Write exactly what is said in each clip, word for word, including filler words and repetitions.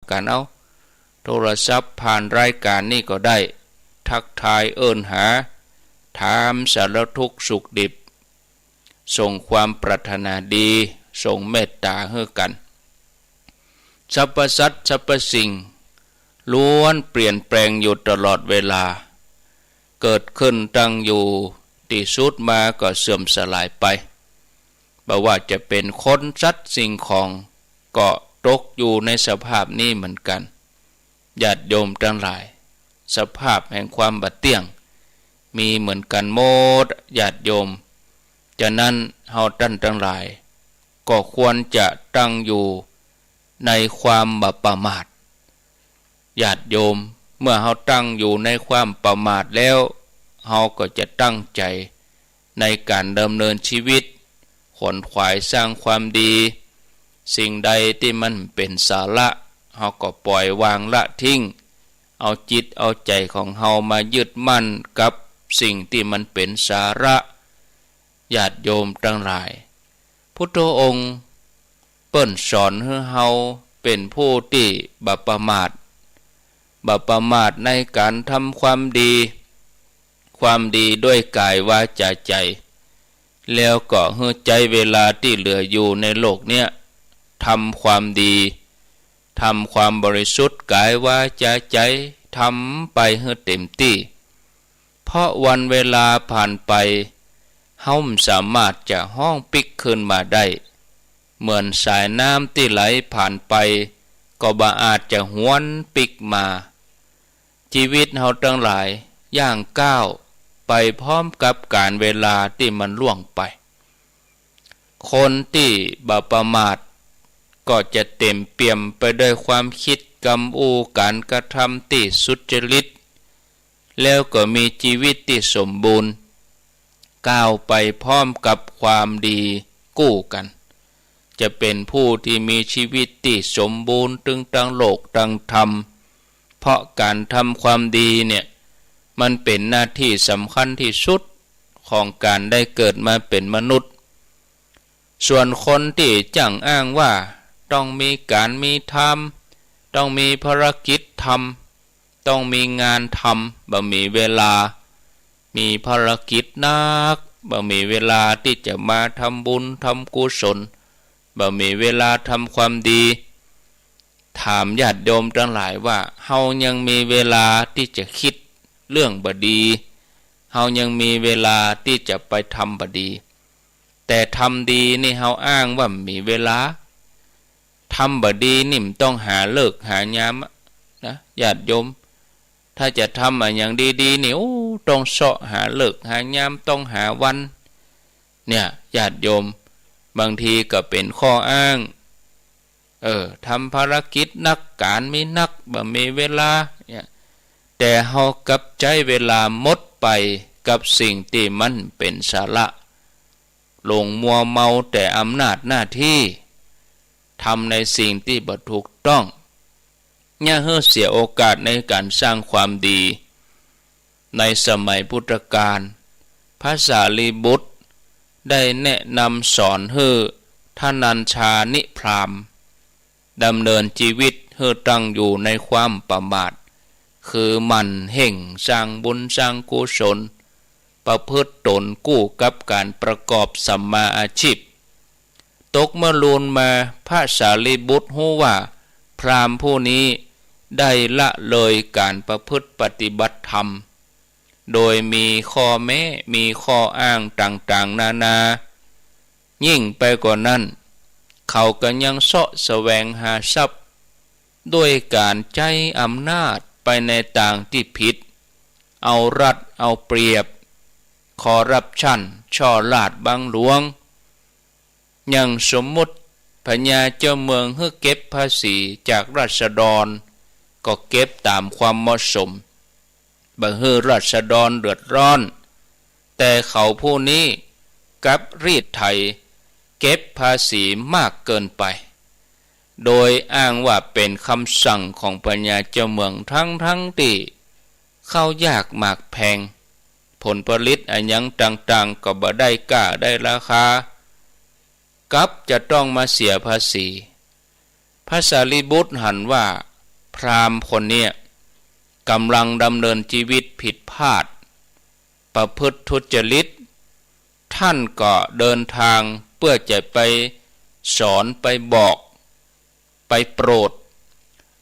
กั๋น เอาโทรศัพท์ผ่านรายก๋านนี้ก็ได้ ทักทายเอิ้นหา ถามสารทุกข์สุขดิบ ส่งความปรารถนาดี ส่งเมตต๋าหื้อกั๋น สรรพสัตว์สรรพสิ่ง ล้วนเปลี่ยนแปลงอยู่ตลอดเวลา เกิดขึ้นตั้งอยู่ ตี้สุดมาก็เสื่อมสลายไป บ่ว่าจะเป๋นคนสัตว์สิ่งของ ก็ตกอยู่ในสภาพนี้เหมือนกั๋น ญาติโยมตังหลาย สภาพแห่งความบ่เตี้ยง มีเหมือนกั๋นหมด ญาติโยม ฉะนั้นเฮาต้านตังหลาย ก็ควรจะตั้งอยู่ในความบ่ประมาท ญาติโยม เมื่อเฮาตั้งอยู่ในความประมาทแล้ว เฮาก็จะตั้งใจ๋ในก๋านดำเนินชีวิต ขวนขวายสร้างความดี สิ่งใดตี้มันเป๋นสาระ เฮาก็ปล่อยวางละทิ้ง เอาจิตเอาใจ๋ของเฮามายึดมั่นกับสิ่งตี้มันเป๋นสาระ ญาติโยมตังหลาย พุทธองค์เปิ้นสอนหื้อเฮาเป๋นผู้ตี้บ่ประมาท บ่ประมาทในก๋านทำความดี ความดีด้วยก๋ายวาจาใจ๋ แล้วก็หื้อใจ๊เวลาตี้เหลืออยู่ในโลกเนี้ย ทำความดี ทำความบริสุทธิ์ก๋ายวาจาใจ๋ ทำไปหื้อเต๋มตี้ เพราะวันเวลาผ่านไป เฮาบ่สามารถจะฮ้องปิ๊กคืนมาได้ เหมือนสายน้ำตี้ไหลผ่านไป ก็บ่อาจจะหวนปิ๊กมา ชีวิตเฮาตังหลายย่างก้าวไปพร้อมกับก๋าลเวลาตี้มันล่วงไป คนตี้บ่ประมาทก็จะเต๋มเปี่ยมไปด้วยความคิดกำอู้ก๋านกระทำตี้สุจริต แล้วก็มีชีวิตตี้สมบูรณ์ ก้าวไปพร้อมกับความดีกู้กั๋น จะเป๋นผู้ตี้มีชีวิตตี้สมบูรณ์ตึงตังโลกตังธรรม เพราะก๋านทำความดีเนี่ย มันเป๋นหน้าตี้สำคัญตี้สุดของก๋านได้เกิดมาเป๋นมนุษย์ ส่วนคนตี้จ้างอ้างว่าต้องมีก๋านมีทำ ต้องมีภารกิจทำ ต้องมีงานทำ บ่มีเวลา มีภารกิจหนัก บ่มีเวลาตี้จะมาทำบุญทำกุศล บ่มีเวลาทำความดี ถามญาติโยมตังหลายว่า เฮายังมีเวลาตี้จะกึ๊ดเรื่องบ่ดี เฮายังมีเวลาตี้จะไปทำบ่ดี แต่ทำดีนี่เฮาอ้างว่าบ่มีเวลา ทำบ่ดีนี่บ่ต้องหาฤกษ์หายามอะนะ ญาติโยม ถ้าจะทำอะหยังดีๆ นี่ โอ้ ต้องเซาะหาฤกษ์หายาม ต้องหาวัน เนี่ย ญาติโยม บางทีก็เป๋นข้ออ้าง เออ ทำภารกิจหนัก ก๋านมีหนัก บ่มีเวลา เนี่ย แต่เฮากลับใจ๊เวลาหมดไปกับสิ่งตี้มันเป๋นสาระ หลงมัวเมาแต่อำนาจหน้าตี้ ทำในสิ่งตี้บ่ถูกต้อง เยียะหื้อเสียโอกาสในก๋านสร้างความดี ในสมัยพุทธกาล พระสารีบุตรได้แนะนำสอนหื้อทนัญชานิพราหมณ์ ดำเนินชีวิตหื้อตั้งอยู่ในความประมาท คือหมั่นเฮ่งสร้างบุญสร้างกุศล ประพฤติตนกู้กับก๋านประกอบสัมมาอาชีพ ตกเมื่อลูนมา พระสารีบุตรฮู้ว่าพราหมณ์ผู้นี้ได้ละเลยก๋านประพฤติปฏิบัติธรรม โดยมีข้อแม้ มีข้ออ้างต่างๆ นานา ยิ่งไปกว่านั้น เขาก็ยังเซาะแสวงหาทรัพย์ ด้วยก๋านใจ๊อำนาจไปในตางตี้ผิด เอารัดเอาเปรียบ คอร์รัปชัน ช่อราชบังหลวง อย่างสมมุติ พญาเจ้าเมืองหื้อเก็บภาษีจากราษฎร ก็เก็บต๋ามความเหมาะสม บ่หื้อราษฎรเดือดร้อน แต่เขาผู้นี้กลับรีดไถเก็บภาษีมากเกินไป โดยอ้างว่าเป๋นกำสั่งของพญาเจ้าเมือง ทั้งๆ ตี้ข้าวยากหมากแพง ผลผลิตอะหยังต่างๆ ก็บ่ได้ก้าได้ราคา กลับจะต้องมาเสียภาษี พระสารีบุตรหันว่า พราหมณ์คนเนี้ยก๋ำลังดำเนินจีวิตผิดพลาด ประพฤติทุจริต ท่านก็เดินทางเปื้อจะไปสอน ไปบอก ไปโปรด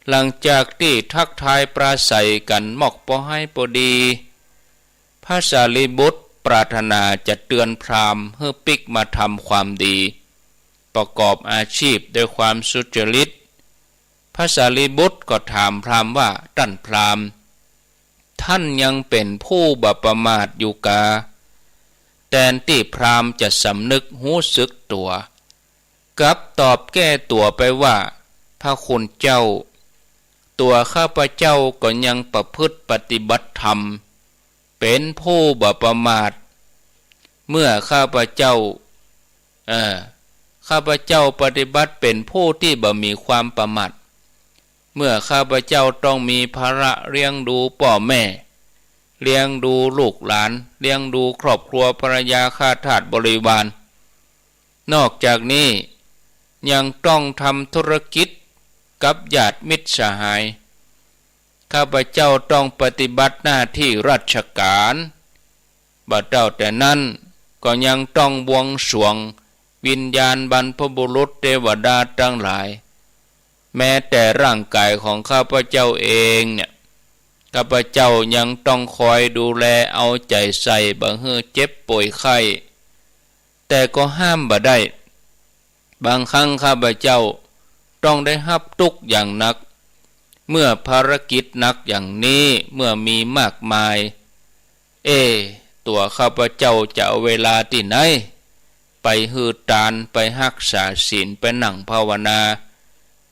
หลังจากตี้ทักทายปราศรัยกั๋นมอกปอฮ้ายปอดี พระสารีบุตรปรารถนาจะเตือนพราหมณ์หื้อปิ๊กมาทำความดี ประกอบอาชีพด้วยความสุจริต พระสารีบุตรก็ถามพราหมณ์ว่า ต้านพราหมณ์ ต้านยังเป๋นผู้บ่ประมาทอยู่กา แตนตี้พราหมณ์จะสำนึกฮู้สึกตั๋ว กลับตอบแก้ตั๋วไปว่า พระคุณเจ้า ตั๋วข้าพเจ้าก็ยังประพฤติปฏิบัติธรรม เป๋นผู้บ่ประมาท เมื่อข้าพเจ้า เอ่อ ข้าพเจ้าปฏิบัติเป๋นผู้ตี้บ่มีความประมาท เมื่อข้าพเจ้าต้องมีภาระเลี้ยงดูป้อแม่ เลี้ยงดูลูกหลาน เลี้ยงดูครอบครัวภรรยาข้าทาสบริวาร นอกจากนี้ยังต้องทำธุรกิจกับญาติมิตรสหาย ข้าพเจ้าต้องปฏิบัติหน้าที่ราชก๋าน บ่เต้าแต่นั้นก็ยังต้องบวงสรวงวิญญาณบรรพบุรุษเตวดาตังหลาย แม้แต่ร่างก๋ายของข้าพเจ้าเองเนี่ย ข้าพเจ้ายังต้องคอยดูแลเอาใจ๋ใส่บ่หื้อเจ็บป่วยไข้ แต่ก็ห้ามบ่ได้ บางครั้งข้าพเจ้าต้องได้ฮับตุ๊กข์อย่างหนัก เมื่อภารกิจหนักอย่างนี้ เมื่อมีมากมาย เอ๊ะ ตั๋วข้าพเจ้าจะเอาเวลาตี้ไหน ไปหื้อตาน ไปฮักษาศีล ไปนั่งภาวนา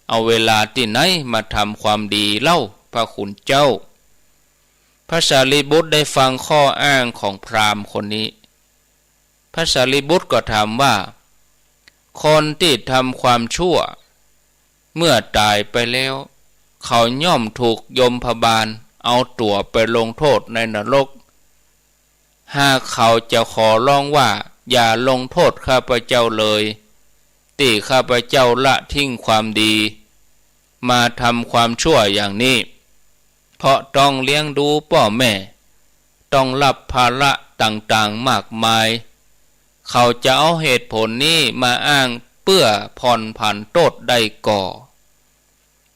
เอาเวลาตี้ไหนมาทำความดีเล่า พระคุณเจ้า พระสารีบุตรได้ฟังข้ออ้างของพราหมณ์คนนี้ พระสารีบุตรก็ถามว่า คนตี้ทำความชั่ว เมื่อต๋ายไปแล้ว เขาย่อมถูกยมบาลเอาตั๋วไปลงโทษในนรก หากเขาจะขอร้องว่า อย่าลงโทษข้าพเจ้าเลย ตี้ข้าพเจ้าละทิ้งความดี มาทำความชั่วอย่างนี้ เพราะต้องเลี้ยงดูป้อแม่ ต้องฮับภาระต่างๆ มากมาย เขาจะเอาเหตุผลนี้มาอ้างเปื้อผ่อนผันโต้ษได้ก่อ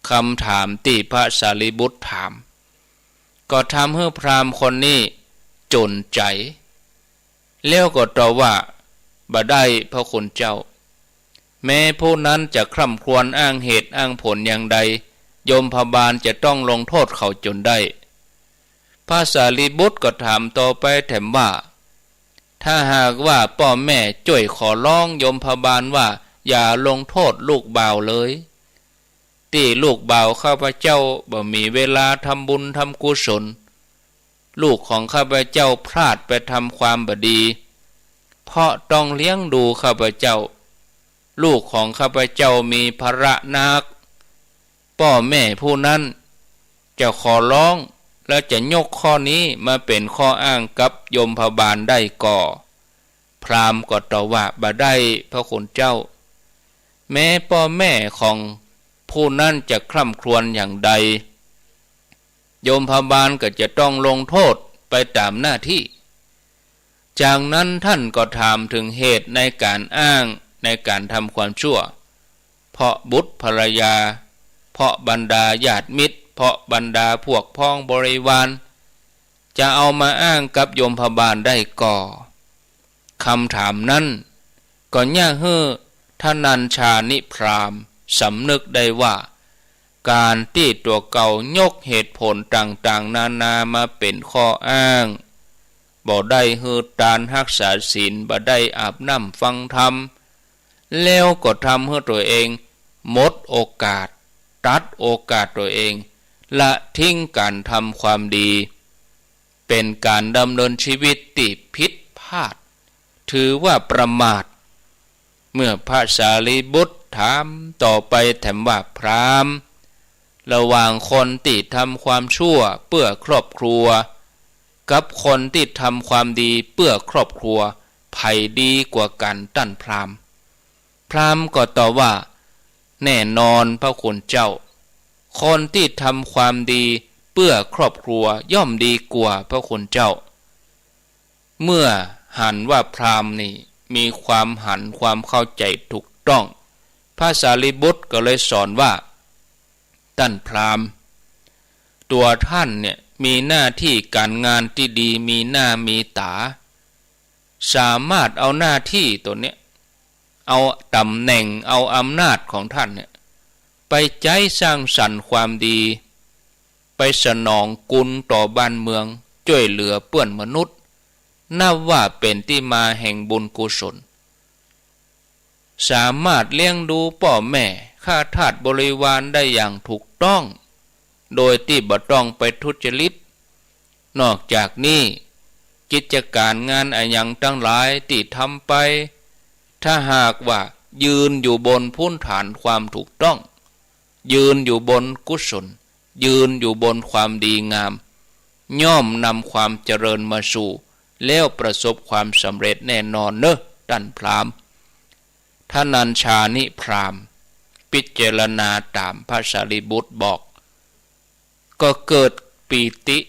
กำถามตี้พระสารีบุตรถาม ก็ทำหื้อพราหมณ์คนนี้จุ่นใจ๋ แล้วก็ตอบว่า บ่ได้ พระคุณเจ้า แม้ผู้นั้นจะคร่ำครวญอ้างเหตุอ้างผลอย่างใด ยมบาลจะต้องลงโทษเขาจนได้ พระสารีบุตรก็ถามต่อไปแถมว่า ถ้าหากว่าป้อแม่จ้วยขอร้องยมบาลว่า อย่าลงโทษลูกบ่าวเลย ตี้ลูกบ่าวข้าพเจ้าบ่มีเวลาทำบุญทำกุศล ลูกของข้าพเจ้าพลาดไปทำความบ่ดี เพราะต้องเลี้ยงดูข้าพเจ้า ลูกของข้าพเจ้ามีภาระหนัก ป้อแม่ผู้นั้นจะขอร้อง และจะยกข้อนี้มาเป๋นข้ออ้างกับยมบาลได้ก่อ พราหมณ์ก็ตอบว่า บ่ได้ พระคุณเจ้า แม้ป้อแม่ของผู้นั้นจะคร่ำครวญอย่างใด ยมบาลก็จะต้องลงโทษไปต๋ามหน้าตี้ จากนั้นท่านก็ถามถึงเหตุในก๋านอ้างในก๋านทำความชั่ว เพราะบุตรภรรยา เพราะบรรดาญาติมิตร เพราะบรรดาพวกพ้องบริวาร จะเอามาอ้างกับยมบาลได้ก่อ กำถามนั้นก็เยียะหื้อทนัญชานิพราหมณ์สำนึกได้ว่า ก๋านตี้ตั๋วเก่ายกเหตุผลต่างๆ นานามาเป๋นข้ออ้าง บ่ได้หื้อตานฮักษาศีล บ่ได้อาบน้ำฟังธรรม แล้วก็ทำหื้อตั๋วเองหมดโอกาส ตัดโอกาสตั๋วเอง ละทิ้งก๋านทำความดี เป๋นก๋านดำเนินจีวิตตี้ผิดพลาด ถือว่าประมาท เมื่อพระสารีบุตรถามต่อไปแถมว่า พราหมณ์ ระหว่างคนตี้ทำความชั่วเปื้อครอบครัว กับคนตี้ทำความดีเปื้อครอบครัว ใผดีกว่ากั๋น ต้านพราหมณ์ พราหมณ์ก็ตอบว่า แน่นอนพระคุณเจ้า คนตี้ทำความดีเปื้อครอบครัวย่อมดีกว่าพระคุณเจ้า เมื่อหันว่าพราหมณ์นี่มีความหันความเข้าใจ๋ถูกต้อง พระสารีบุตรก็เลยสอนว่า ต้านพราหมณ์ ตั๋วต้านเนี่ยมีหน้าตี้ก๋านงานตี้ดี มีหน้ามีต๋า สามารถเอาหน้าตี้ตั๋วเนี้ย เอาต๋ำแหน่ง เอาอำนาจของต้านเนี่ย ไปใจ๊สร้างสรรค์ความดี ไปสนองกุณต่อบ้านเมือง จ้วยเหลือเปื้อนมนุษย์ นับว่าเป๋นตี้มาแห่งบุญกุศล สามารถเลี้ยงดูป้อแม่ ข้าทาสบริวารได้อย่างถูกต้อง โดยตี้บ่ต้องไปทุจริต นอกจากนี้ กิจก๋านงานอะหยังตังหลายตี้ทำไป ถ้าหากว่ายืนอยู่บนพื้นฐานความถูกต้อง ยืนอยู่บนกุศล ยืนอยู่บนความดีงาม ย่อมนำความเจริญมาสู่ แล้วประสบความสำเร็จแน่นอนเนาะ ต้านพราหมณ์ ทนัญชานิพราหมณ์ พิจารณาต๋ามพระสารีบุตรบอก ก็เกิดปีติ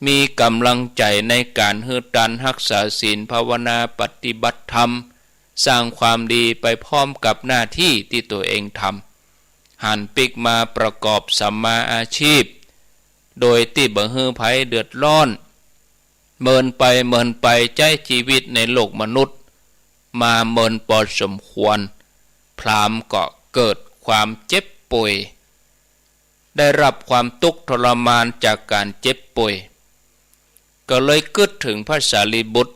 มีก๋ำลังใจ๋ในก๋านหื้อตาน ฮักษาศีล ภาวนา ปฏิบัติธรรม สร้างความดีไปพร้อมกับหน้าตี้ตี้ตั๋วเองทำ หันปิ๊กมาประกอบสัมมาอาชีพ โดยตี้บ่หื้อใผเดือดร้อน เมินไปเมินไปใจ๊จีวิตในโลกมนุษย์ มาเมินปอสมควร พราหมณ์ก็เกิดความเจ็บป่วย ได้รับความตุ๊กข์ทรมานจากก๋านเจ็บป่วย ก็เลยกึ๊ดเถิงพระสารีบุตร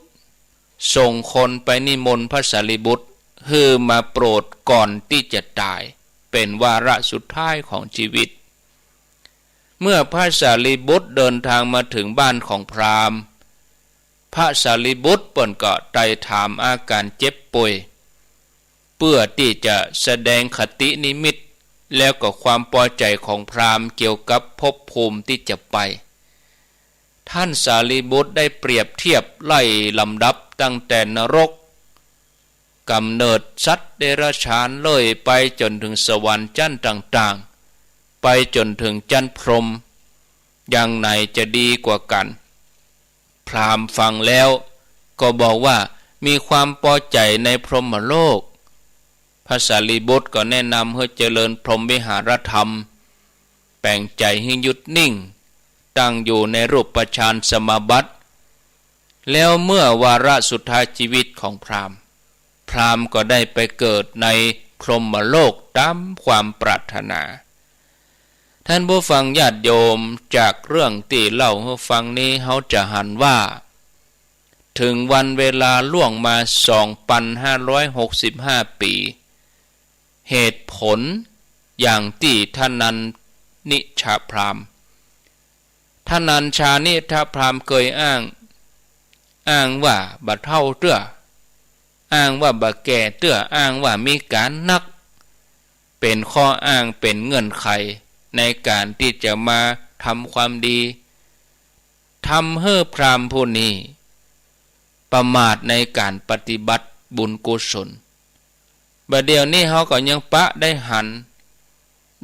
ส่งคนไปนิมนต์พระสารีบุตร หื้อมาโปรดก่อนตี้จะต๋าย เป๋นวาระสุดท้ายของจีวิต เมื่อพระสารีบุตรเดินทางมาเถิงบ้านของพราหมณ์ พระสารีบุตรเปิ้นก็ไต่ถามอาก๋านเจ็บป่วย เปื้อตี้จะแสดงคตินิมิต แล้วก็ความปอใจ๋ของพราหมณ์เกี่ยวกับภพภูมิตี้จะไป ต้านสารีบุตรได้เปรียบเทียบไล่ลำดับตั้งแต่นรก ก๋ำเนิดสัตว์เดรัจฉานเลื่อยไปจ๋นเถิงสวรรค์จั๊นต่างๆ ไปจ๋นเถิงจั๊นพรหม อย่างไหนจะดีกว่ากั๋น พราหมณ์ฟังแล้วก็บอกว่ามีความปอใจ๋ในพรหมโลก พระสารีบุตรก็แนะนำหื้อเจริญพรหมวิหารธรรม แป๋งใจ๋หื้อหยุดนิ่ง ตั้งอยู่ในรูปฌานสมาบัติ แล้วเมื่อวาระสุดท้ายจีวิตของพราหมณ์ พราหมณ์ก็ได้ไปเกิดในพรหมโลกต๋ามความปรารถนา ท่านผู้ฟังญาติโยม จากเรื่องตี้เล่าหื้อฟังนี้ เฮาจะหันว่า เถิงวันเวลาล่วงมาสองปันห้าร้อยหกสิบห้าปี๋ เหตุผลอย่างตี้ทนัญชานิพราหมณ์ ทนัญชานิพราหมณ์เกยอ้าง อ้างว่าบ่าเฒ่าเตื้อ อ้างว่าบ่าแก่เตื้อ อ้างว่ามีก๋านนัก เป๋นข้ออ้างเป๋นเงื่อนไขในก๋านตี้จะมาทำความดี ทำหื้อพราหมณ์ผู้นี้ประมาทในก๋านปฏิบัติบุญกุศล บ่าเดี่ยวนี้เฮาก็ยังปะได้หัน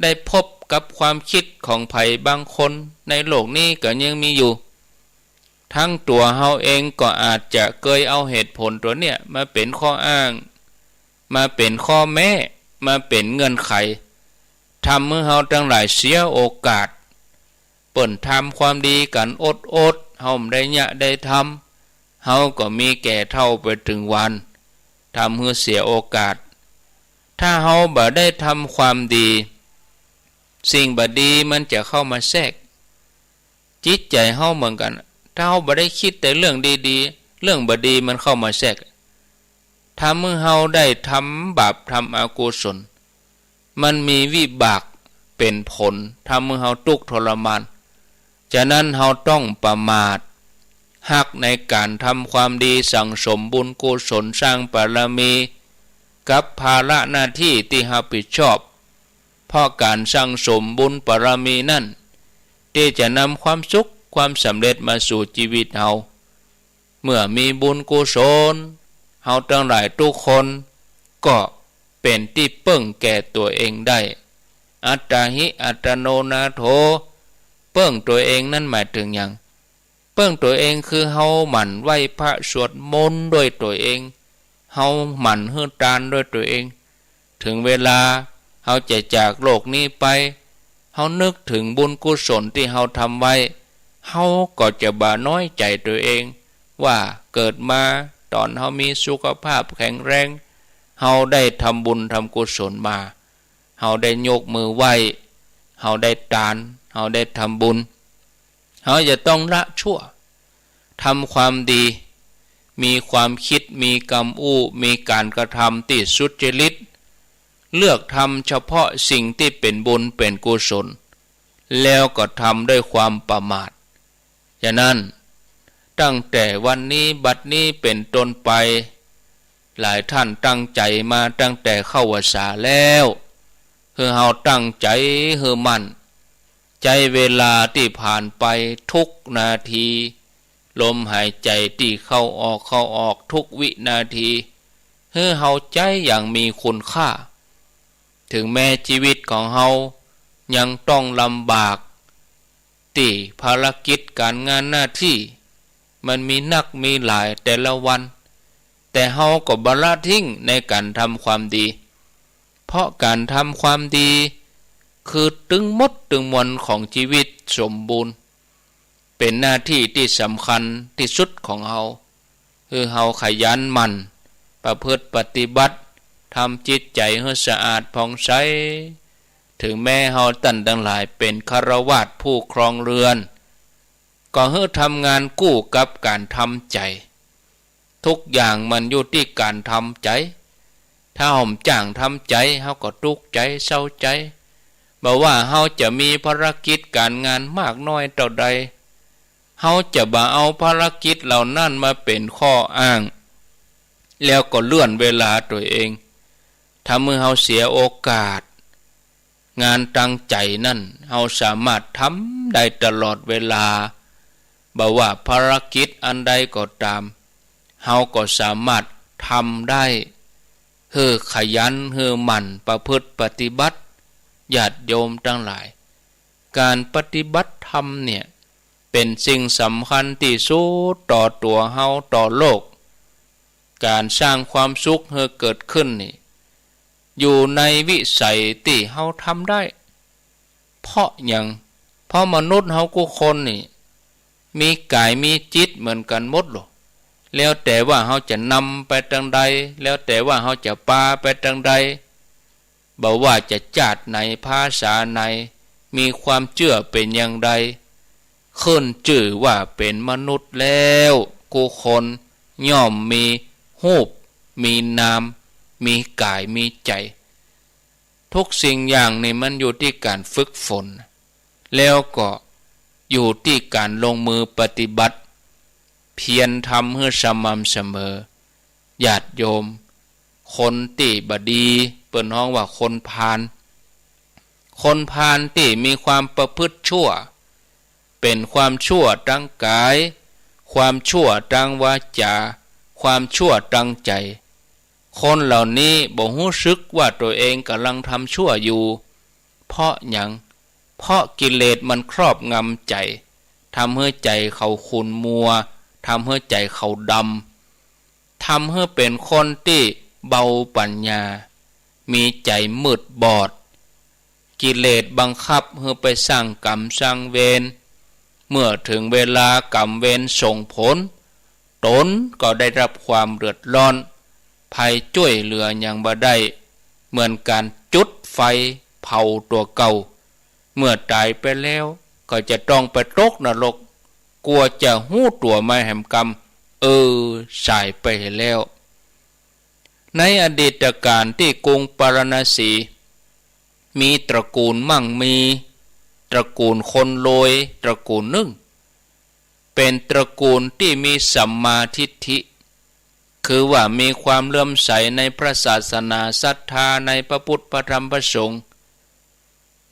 ได้พบกับความกึ๊ดของใผบางคนในโลกนี้ก็ยังมีอยู่ ตังตั๋วเฮาเองก็อาจจะเกยเอาเหตุผลตั๋วเนี้ยมาเป๋นข้ออ้าง มาเป๋นข้อแม้ มาเป๋นเงื่อนไข ทำหื้อเฮาตังหลายเสียโอกาส เปิ้นทำความดีกั๋นอดๆ เฮาบ่ได้เยียะได้ทำ เฮาก็มีแก่เฒ่าไปเถิงวัน ทำหื้อเสียโอกาส ถ้าเฮาบ่ได้ทำความดี สิ่งบ่ดีมันจะเข้ามาแทรก จิตใจ๋เฮาเหมือนกั๋น ถ้าเฮาบ่ได้กึ๊ดแต่เรื่องดีๆ เรื่องบ่ดีมันเข้ามาแทรก ทำหื้อเฮาได้ทำบาปทำอกุศล มันมีวิบากเป๋นผล ทำหื้อเฮาตุ๊กข์ทรมาน ฉะนั้นเฮาต้องประมาท ฮักในก๋านทำความดี สั่งสมบุญกุศล สร้างบารมี กับภาระหน้าตี้ตี้ฮับผิดชอบ เพราะก๋านสั่งสมบุญบารมีนั้น ตี้จะนำความสุขความสำเร็จมาสู่จีวิตเฮา เมื่อมีบุญกุศล เฮาตังหลายตุ๊กคนก็เป๋นตี้เปิ้งแก่ตั๋วเองได้ อัตตาหิ อัตตโนนาโถ เปิ้งตั๋วเองนั้นหมายเถิงหยัง เปิ้งตั๋วเองคือเฮาหมั่นไหว้พระสวดมนต์ด้วยตั๋วเอง เฮาหมั่นหื้อตานด้วยตั๋วเอง เถิงเวลาเฮาจะจากโลกนี้ไป เฮานึกเถิงบุญกุศลตี้เฮาทำไว้ เฮาก็จะบ่น้อยใจ๋ตั๋วเอง ว่าเกิดมาต๋อนเฮามีสุขภาพแข็งแรง เฮาได้ทำบุญทำกุศลมา เฮาได้ยกมือไหว้ เฮาได้ตาน เฮาได้ทำบุญ เฮาจะต้องละชั่ว ทำความดี มีความกึ๊ด มีกำอู้ มีก๋านกระทำตี้สุจริต เลือกทำเฉพาะสิ่งตี้เป๋นบุญเป๋นกุศล แล้วก็ทำด้วยความประมาท ฉะนั้น ตั้งแต่วันนี้บัดนี้เป๋นต้นไป หลายท่านตั้งใจ๋มาตั้งแต่เข้าพรรษาแล้ว หื้อเฮาตั้งใจ๋หื้อมั่น ใจ๊เวลาตี้ผ่านไปทุกนาที ลมหายใจ๋ตี้เข้าออก เข้าออกทุกวินาที หื้อเฮาใจ๊อย่างมีคุณค่า เถิงแม้จีวิตของเฮายังต้องลำบาก ตี้ภารกิจก๋านงานหน้าตี้ มันมีนักมีหลายแต่ละวัน แต่เฮาก็บ่ละทิ้งในก๋านทำความดี เพราะก๋านทำความดี คือตึงหมดตึงมวลของจีวิตสมบูรณ์ เป๋นหน้าตี้ตี้สำคัญตี้สุดของเฮา หื้อเฮาขยันหมั่น ประพฤติปฏิบัติ ทำจิตใจ๋หื้อสะอาดผ่องใส เถิงแม้เฮาต้านตังหลายเป๋นฆราวาสผู้ครองเรือน ก็หื้อทำงานกู้กับก๋านทำใจ๋ ทุกอย่างมันอยู่ตี้ก๋านทำใจ๋ ถ้าเฮาบ่จ้างทำใจ๋ เฮาก็ตุ๊กใจ๋ เศร้าใจ๋ บ่ว่าเฮาจะมีภารกิจก๋านงานมากน้อยเต้าใด เฮาจะบ่เอาภารกิจเหล่านั้นมาเป๋นข้ออ้าง แล้วก็เลื่อนเวลาตั๋วเอง ทำหื้อเฮาเสียโอกาส งานตางใจ๋นั้น เฮาสามารถทำได้ตลอดเวลา บ่ว่าภารกิจอันใดก็ต๋าม เฮาก็สามารถทำได้ หื้อขยัน หื้อหมั่นประพฤติปฏิบัติ ญาติโยมตังหลาย ก๋านปฏิบัติธรรมเนี่ย เป๋นสิ่งสำคัญตี้สุดต่อตั๋วเฮา ต่อโลก ก๋านสร้างความสุขหื้อเกิดขึ้นนี่ อยู่ในวิสัยตี้เฮาทำได้ เพราะหยัง เพราะมนุษย์เฮากู้คนนี่ มีก๋ายมีจิตเหมือนกั๋นหมดโล แล้วแต่ว่าเฮาจะนำไปตางใด แล้วแต่ว่าเฮาจะปาไปตางใด บ่ว่าจะจาติไหน ภาษาไหน มีความเจื้อเป๋นอย่างใด ขึ้นจื้อว่าเป๋นมนุษย์แล้ว กู้คนย่อมมีฮูป มีนาม มีก๋าย มีใจ๋ ทุกสิ่งอย่างนี่มันอยู่ตี้ก๋านฝึกฝน แล้วก็อยู่ตี้ก๋านลงมือปฏิบัติ เพียรทำหื้อสม่ำเสมอ ญาติโยม คนตี้บ่ดี เปิ้นฮ้องว่าคนพาล คนพาลตี้มีความประพฤติชั่ว เป๋นความชั่วตางก๋าย ความชั่วตางวาจา ความชั่วตางใจ๋ คนเหล่านี้บ่ฮู้สึกว่าตั๋วเองก่ำลังทำชั่วอยู่ เพราะหยัง เพราะกิเลสมันครอบงำใจ๋ ทำหื้อใจ๋เขาขุ่นมัว ทำหื้อใจ๋เขาดำ ทำหื้อเป๋นคนตี้เบาปั๋ญญา มีใจ๋มืดบอด กิเลสบังคับหื้อไปสร้างกรรมสร้างเวร เมื่อเถิงเวลากรรมเวรส่งผล ตนก็ได้รับความเดือดร้อน ใผจ้วยเหลือหยังบ่ได้ เหมือนก๋านจุดไฟเผาตั๋วเก่า เมื่อต๋ายไปแล้วก็จะต้องไปตกนรก กว่าจะฮู้ตั๋วมาแหมกำ เออ สายไปแล้ว ในอดีตก๋าลตี้กรุงปาราณสี มีตระกูลมั่งมี ตระกูลคนรวย ตระกูลนึ่ง เป๋นตระกูลตี้มีสัมมาทิฏฐิ คือว่ามีความเลื่อมใสในพระศาสนา ศรัทธาในพระพุทธ พระธรรม พระสงฆ์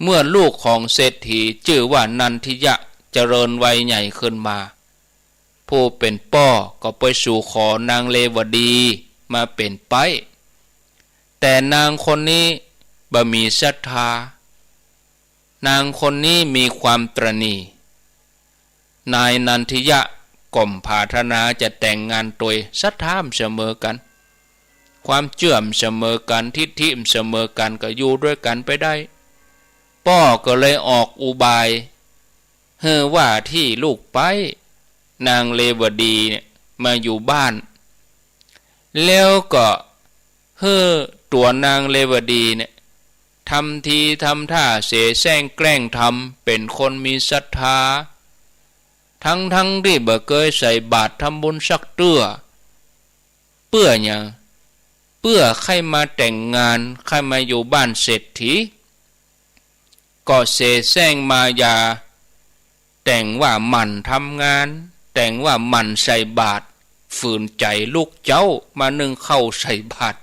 เมื่อลูกของเศรษฐีจื้อว่านันทิยะเจริญวัยใหญ่ขึ้นมา ผู้เป๋นป้อก็ไปสู่ขอนางเรวดีมาเป๋นใป๊ แต่นางคนนี้บ่มีศรัทธา นางคนนี้มีความตระหนี่ นายนันทิยะก็ปรารถนาจะแต่งงานตวย ศรัทธาบ่เสมอกั๋น ความเจื้อบ่เสมอกั๋น ทิฐิบ่เสมอกั๋น ก็อยู่ตวยกั๋นไปได้ ป้อก็เลยออกอุบาย หื้อว่าตี้ลูกใป๊ นางเรวดีเนี่ย มาอยู่บ้าน แล้วก็หื้อตั๋วนางเรวดีเนี่ย ทำทีทำท่าเสแสร้งแกล้งทำ เป๋นคนมีศรัทธา ทั้งๆ ตี้บ่เกยใส่บาตรทำบุญสักเตื้อ เปื้อหยัง เปื้อใค่มาแต่งงาน ใค่มาอยู่บ้านเศรษฐี ก็เสแสร้งมายา แต่งว่าหมั่นทำงาน แต่งว่าหมั่นใส่บาตร ฝืนใจ๋ลูกเจ้า มานึ่งข้าวใส่บาตร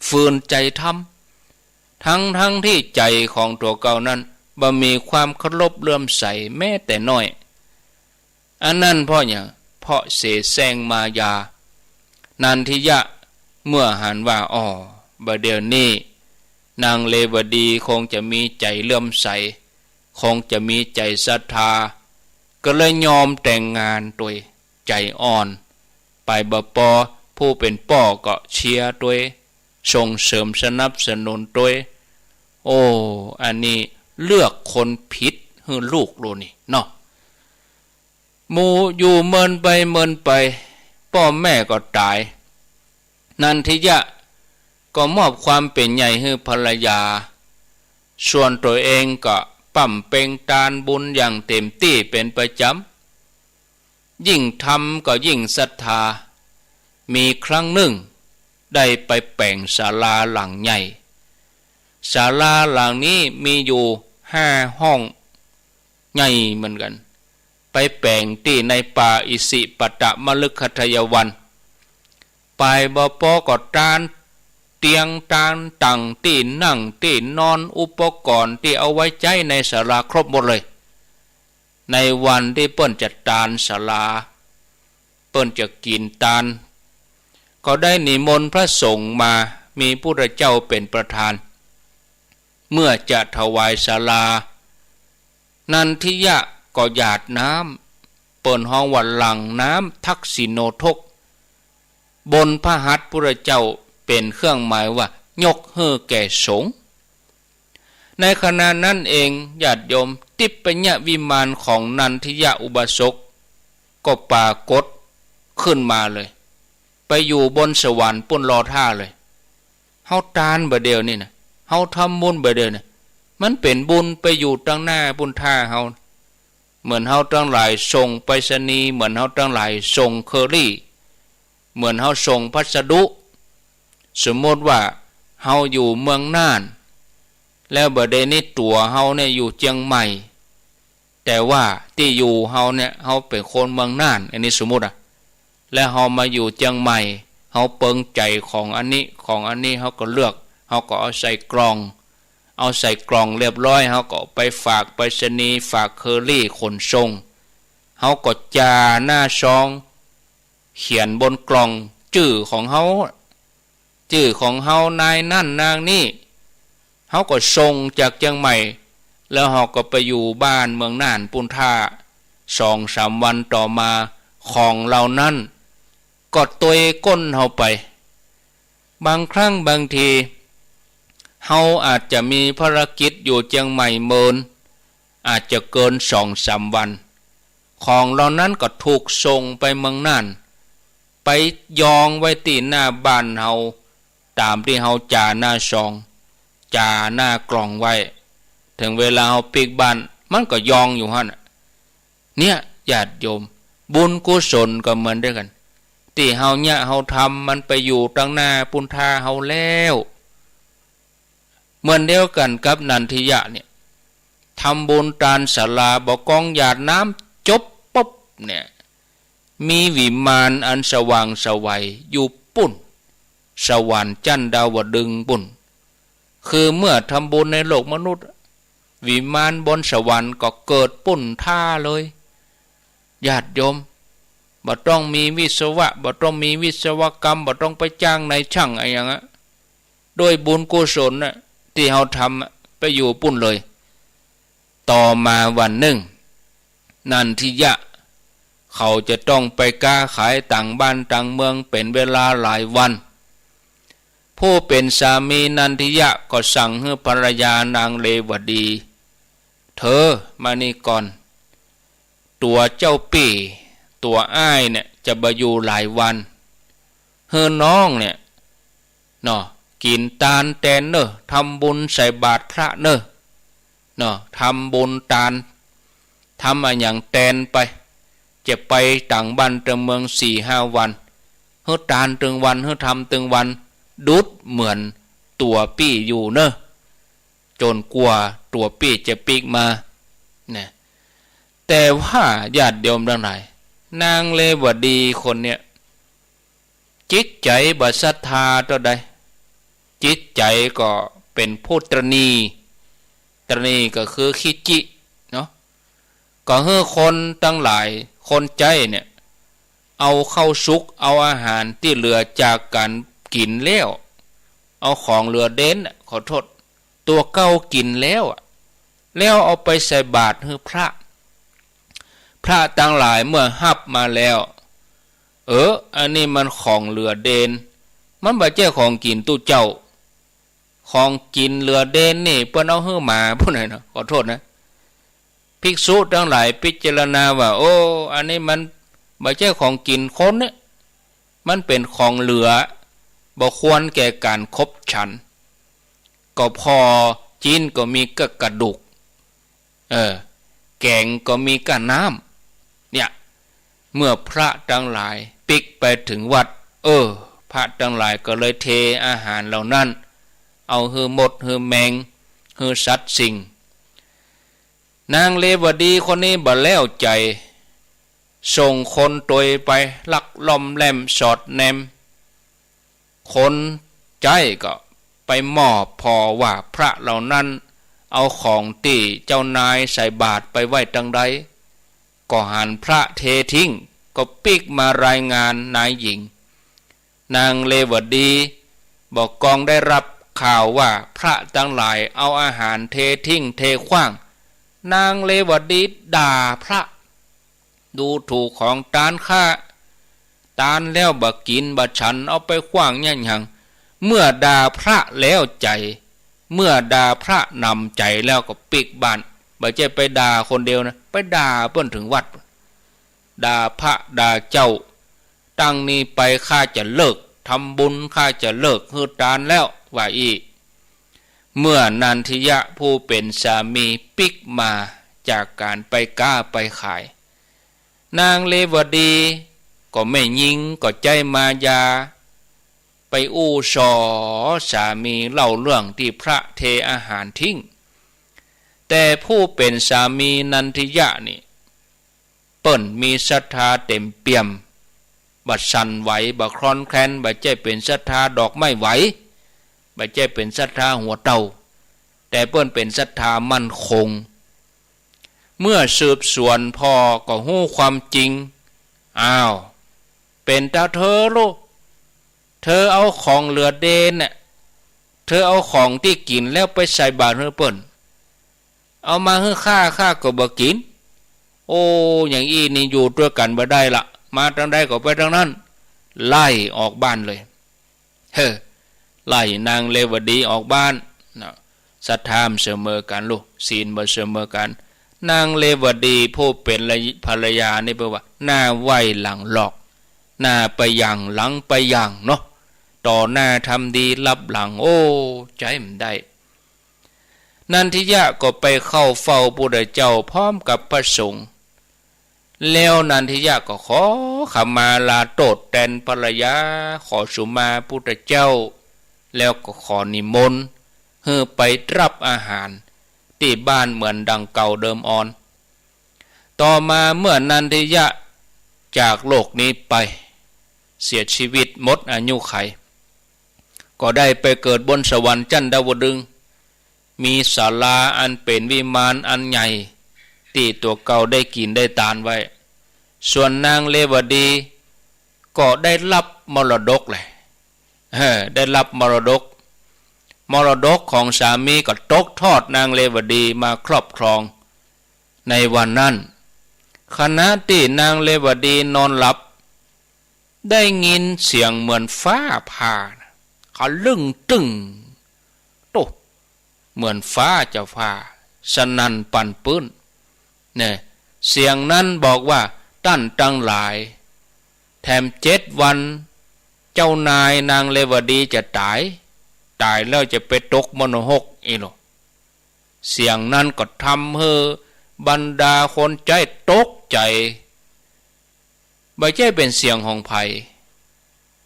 ฝืนใจ๋ทำ ทั้งๆ ตี้ใจ๋ของตั๋วเก่านั้น บ่มีความเคารพเลื่อมใสแม้แต่น้อย อันนั้นเพราะหยัง เพราะเสแสร้งมายา นันทิยะเมื่อหันว่า อ้อ บ่าเดี่ยวนี้ นางเรวดีคงจะมีใจ๋เลื่อมใส คงจะมีใจ๋ศรัทธา ก็เลยยอมแต่งงานตวย ใจ๋อ่อน ไปบ่ปอ ผู้เป๋นป้อก็เชียร์ตวย ส่งเสริมสนับสนุนตวย โอ้ อันนี้เลือกคนผิดหื้อลูกโลนี่เนาะ หมู่อยู่เมินไปเมินไป ป้อแม่ก็ต๋าย นันทิยะก็มอบความเป๋นใหญ่หื้อภรรยา ส่วนตั๋วเองก็ปำเพ็งตานบุญอย่างเต๋มตี้เป๋นประจ๋ำ ยิ่งทำก็ยิ่งศรัทธา มีครั้งนึ่งได้ไปแป๋งศาลาหลังใหญ่ ศาลาหลังนี้มีอยู่ห้าห้อง ใหญ่เหมือนกั๋น ไปแป๋งตี้ในป่าอิสิปตมฤคทายวัน ไปบ่ปอก็ตานเตียง ตานตั๋งตี้นั่งตี้นอน อุปกรณ์ตี้เอาไว้ใจ๊ในศาลาครบหมดเลย ในวันตี้เปิ้นจะตานศาลา เปิ้นจะกิ๋นตาน ก็ได้นิมนต์พระสงฆ์มา มีพุทธเจ้าเป๋นประธาน เมื่อจะถวายศาลา นันทิยะก็หยาดน้ำ เปิ้นฮ้องว่าหลั่งน้ำทักษิโณทก บนพระหัตถ์พุทธเจ้า เป๋นเครื่องหมายว่ายกหื้อแก่สงฆ์ ในขณะนั้นเอง ญาติโยม ทิพยวิมานของนันทิยะอุบาสก ก็ปรากฏขึ้นมาเลย ไปอยู่บนสวรรค์ปู๊นรอท่าเลย เฮาตานบ่าเดี่ยวนี้นะ เฮาทำบุญบ่าเดี่ยวนี้ มันเป๋นบุญไปอยู่ตังหน้าปู๊นท่าเฮา เหมือนเฮาตังหลายส่งไปรษณีย์ เหมือนเฮาตังหลายส่งเคอรี่ เหมือนเฮาส่งพัสดุ สมมุติว่าเฮาอยู่เมืองน่าน แล้วบ่าเดี่ยวนี้ตั๋วเฮาเนี่ยอยู่เจียงใหม่ แต่ว่าตี้อยู่เฮาเนี่ย เฮาเป๋นคนเมืองน่าน อันนี้สมมุติอะ แล้วเฮามาอยู่เจียงใหม่ เฮาเปิงใจ๋ของอันนี้ ของอันนี้ เฮาก็เลือก เฮาก็เอาใส่กล่อง เอาใส่กล่องเรียบร้อย เฮาก็ไปฝากไปรษณีย์ ฝากเคอรี่ขนส่ง เฮาก็จ่าหน้าซอง เขียนบนกล่องจื้อของเฮา จื้อของเฮานายนั้นนางนี้ เฮาก็ส่งจากเจียงใหม่ แล้วเฮาก็ไปอยู่บ้านเมืองน่านปู๊นท่า สองสามวันต่อมา ของเหล่านั้นก็ตวยก้นเฮาไป บางครั้งบางที เฮาอาจจะมีภารกิจอยู่เจียงใหม่เมิน อาจจะเกินสองสามวัน ของเหล่านั้นก็ถูกส่งไปเมืองน่าน ไปยองไว้ตี้หน้าบ้านเฮา ต๋ามตี้เฮาจ่าหน้าซอง จ่าหน้ากล่องไว้ เถิงเวลาเฮาปิ๊กบ้าน มันก็ยองอยู่หั้นน่ะ เนี่ย ญาติโยม บุญกุศลก็เหมือนเดียวกั๋น ตี้เฮาเนี่ย เฮาทำมันไปอยู่ตังหน้าปู๊นท่าเฮาแล้ว เหมือนเดียวกั๋นกับนันทิยะเนี่ย ทำบุญตานศาลา บ่ากองหยาดน้ำจบปุ๊บเนี่ย มีวิมานอันสว่างไสวอยู่ปู๊น สวรรค์จั้นดาวดึงส์ปู๊น คือเมื่อทำบุญในโลกมนุษย์ วิมานบนสวรรค์ก็เกิดปู๊นท่าเลย ญาติโยม บ่ต้องมีวิศวะ บ่ต้องมีวิศวกรรม บ่ต้องไปจ้างนายช่างอะหยังอะ ด้วยบุญกุศลน่ะ ตี้เฮาทำอะ ไปอยู่ปู๊นเลย ต่อมาวันนึ่ง นันทิยะเขาจะต้องไปก๊าขายต่างบ้านต่างเมืองเป๋นเวลาหลายวัน ผู้เป๋นสามีนันทิยะก็สั่งหื้อภรรยานางเรวดี เธอมานี่ก่อน ตั๋วเจ้าปี้ตั๋วอ้ายเนี่ยจะบ่อยู่หลายวัน หื้อน้องเนี่ย เนาะ กิ๋นตานแตนเน่อ ทำบุญใส่บาตรพระเน่อ เนาะ ทำบุญตาน ทำอะหยังแตนไป จะไปต่างบ้านต่างเมืองสี่ห้าวัน หื้อตานตึงวัน หื้อทำตึงวัน ดุจเหมือนตั๋วปี้อยู่เน่อ จ๋นกว่าตั๋วปี้จะปิ๊กมา นะ แต่ว่าญาติโยมตังหลาย นางเรวดีคนเนี่ย จิตใจ๋บ่ศรัทธาเต้าใด จิตใจ๋ก็เป๋นผู้ตระหนี่ ตระหนี่ก็คือขี้จิเนาะ ก็หื้อคนตังหลาย คนใจ๊เนี่ย เอาข้าวสุก เอาอาหารตี้เหลือจากก๋านกิ๋นแล้ว เอาของเหลือเดนน่ะ ขอโต้ษ ตั๋วเก่ากิ๋นแล้วอะ แล้วเอาไปใส่บาตรหื้อพระ พระตังหลายเมื่อฮับมาแล้ว เออ อันนี้มันของเหลือเดน มันบ่ใจ้ของกิ๋นตุ๊เจ้า ของกิ๋นเหลือเดนนี่เปิ้นเอาหื้อหมา ปู้นน่ะเนาะ ขอโต้ษนะ ภิกษุตังหลายพิจารณาว่า โอ้ อันนี้มันบ่ใจ้ของกิ๋นคนเนี่ย มันเป๋นของเหลือ บ่ควรแก่ก๋านขบฉัน ก็ผ่อจิ๊นก็มีก้ากระดูก เออ แก๋งก็มีก้าน้ำ เนี่ย เมื่อพระตังหลายปิ๊กไปเถิงวัด เออ พระตังหลายก็เลยเทอาหารเหล่านั้น เอาหื้อมดหื้อแมง หื้อสัตว์สิ่ง นางเรวดีคนนี้บ่แล้วใจ๋ ส่งคนตวยไปลักล่อมแล่มสอดแนม คนใจ๊ก็ไปมอบผ่อว่าพระเหล่านั้นเอาของตี้เจ้านายใส่บาตรไปไว้ตังใด ก็หันพระเททิ้ง ก็ปิ๊กมารายงานนายหญิง นางเรวดีบ่กองได้ฮับข่าวว่าพระตังหลายเอาอาหารเททิ้งเทขว้าง นางเรวดีด่าพระ ดูถูกของตานข้า ตานแล้วบ่กิ๋นบ่ฉัน เอาไปขว้างเยียะหยัง เมื่อด่าพระแล้วใจ๋ เมื่อด่าพระหนำใจ๋แล้วก็ปิ๊กบ้าน บ่ใจ้ไปด่าคนเดียวนะ ไปด่าเปิ้นเถิงวัด ด่าพระด่าเจ้า ตั้งนี้ไปข้าจะเลิกทำบุญ ข้าจะเลิกหื้อตานแล้ว ว่าอี้ เมื่อนันทิยะผู้เป๋นสามีปิ๊กมาจากก๋านไปก๊าไปขาย นางเรวดีก็แม่ญิงก็ใจ๊มายา ไปอู้ส่อสามีเล่าเรื่องตี้พระเทอาหารทิ้ง แต่ผู้เป๋นสามีนันทิยะนี่ เปิ้นมีศรัทธาเต๋มเปี่ยม บ่สั่นไหว บ่คลอนแคลน บ่ใจ้เป๋นศรัทธาดอกไม้ไหว บ่ใจ้เป๋นศรัทธาหัวเต่า แต่เปิ้นเป๋นศรัทธามั่นคง เมื่อสืบสวนผ่อก็ฮู้ความจริง อ้าว เป๋นตาเธอลูก เธอเอาของเหลือเดนน่ะ เธอเอาของตี้กิ๋นแล้วไปใส่บาตรหื้อเปิ้น เอามาหื้อข้า ข้าก็บ่กิ๋น โอ้ อย่างอี้นี่อยู่ตวยกั๋นบ่ได้ละ มาตังใดก็ไปตังนั้น ไล่ออกบ้านเลย เฮ้อ ไล่นางเรวดีออกบ้านนะ ศรัทธาบ่เสมอกั๋นลูก ศีลบ่เสมอกั๋น นางเรวดีผู้เป๋นภรรยานี่เปิ้นว่า หน้าไหว้หลังหลอก หน้าไปหยั่งหลังไปหยั่งเนาะ ต่อหน้าทำดีลับหลัง โอ้ ใจ๊บ่ได้ นันทิยะก็ไปเข้าเฝ้าพุทธเจ้าพร้อมกับพระสงฆ์ แล้วนันทิยะก็ขอขมาลาโต้ษแตนภรรยา ขอสุมาพุทธเจ้า แล้วก็ขอนิมนต์หื้อไปฮับอาหารตี้บ้านเหมือนดังเก่าเดิมอ่อน ต่อมาเมื่อนันทิยะจากโลกนี้ไป เสียชีวิตหมดอายุขัย ก็ได้ไปเกิดบนสวรรค์จั้นดาวดึงส์ มีศาลาอันเป๋นวิมานอันใหญ่ ตี้ตั๋วเก่าได้กิ๋นได้ตานไว้ ส่วนนางเรวดีก็ได้ฮับมรดกแหละ เออ ได้ฮับมรดก มรดกของสามีก็ตกทอดนางเรวดีมาครอบครอง ในวันนั้น ขณะตี้นางเรวดีนอนหลับ ได้ยินเสียงเหมือนฟ้าผ่า ขะลึ้งตึ้ง โต้ เหมือนฟ้าจะผ่า สนั่นปั่นปื้น เนี่ย เสียงนั้นบอกว่า ต้านตังหลาย แถมเจ็ดวัน เจ้านายนางเรวดีจะต๋าย ต๋ายแล้วจะไปตกมรณหกอี้โล เสียงนั้นก็ทำหื้อบรรดาคนใจ๊ตกใจ๋ บ่ใจ้เป๋นเสียงของใผ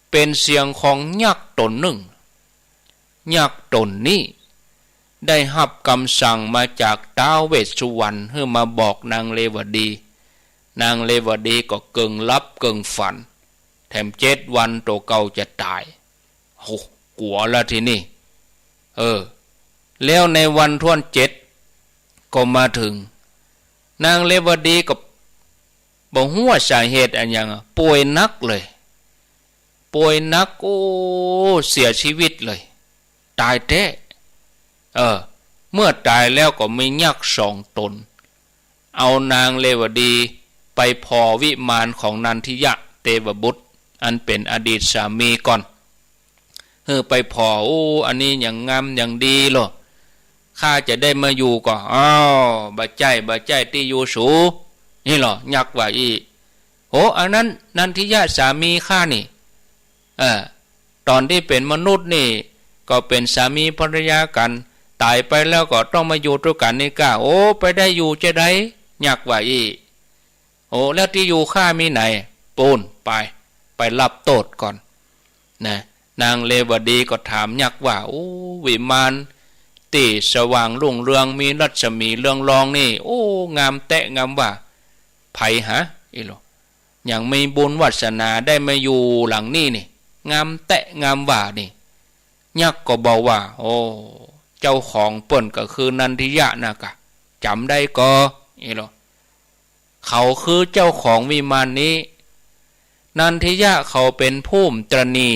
เป๋นเสียงของยักษ์ต๋นนึ่ง ยักษ์ต๋นนี้ได้ฮับกำสั่งมาจากท้าวเวสสุวรรณหื้อมาบอกนางเรวดี นางเรวดีก็เกิ่งหลับเกิ่งฝัน แถมเจ็ดวันตั๋วเก่าจะต๋าย โห กั๋วละทีนี้ เออ แล้วในวันถ้วนเจ็ดก็มาเถิง นางเรวดีก็บ่ฮู้ว่าสาเหตุอะหยังอะ ป่วยหนักเลย ป่วยหนัก โอ้ เสียชีวิตเลย ต๋ายแต๊ เออ เมื่อต๋ายแล้วก็มียักษ์สองต๋น เอานางเรวดีไปผ่อวิมานของนันทิยะเตวบุตร อันเป๋นอดีตสามีก่อน หื้อไปผ่อ โอ้ อันนี้หยังงามหยังดีโล ข้าจะได้มาอยู่ก่อ อ้าว บ่ใจ้ บ่ใจ้ตี้อยู่สู นี่โล ยักษ์ว่าอี้ โห อันนั้นนันทิยะสามีข้านี่ เออ ต๋อนตี้เป๋นมนุษย์นี่ ก็เป๋นสามีภรรยากั๋น ต๋ายไปแล้วก็ต้องมาอยู่ตวยกั๋นนี่ก้า โอ้ ไปได้อยู่จาใด ยักษ์ว่าอี้ โอ้ แล้วตี้อยู่ข้ามีไหน ปู๊น ไป ไปฮับโต้ษก่อน นะ นางเรวดีก็ถามยักษ์ว่า โอ้ วิมานตี้สว่างรุ่งเรือง มีรัศมีเรืองรองนี่ โอ้ งามแต๊งามว่า ใผหา อี้โล หยังมีบุญวาสนาได้มาอยู่หลังนี้นี่ งามแต๊งามว่านี่ ยักษ์ก็บอกว่า โอ้ เจ้าของเปิ้นก็คือนันทิยะน่ะก้า จ๋ำได้ก่อ อี้โล เขาคือเจ้าของวิมานนี้ นันทิยะเขาเป๋นผู้ตระหนี่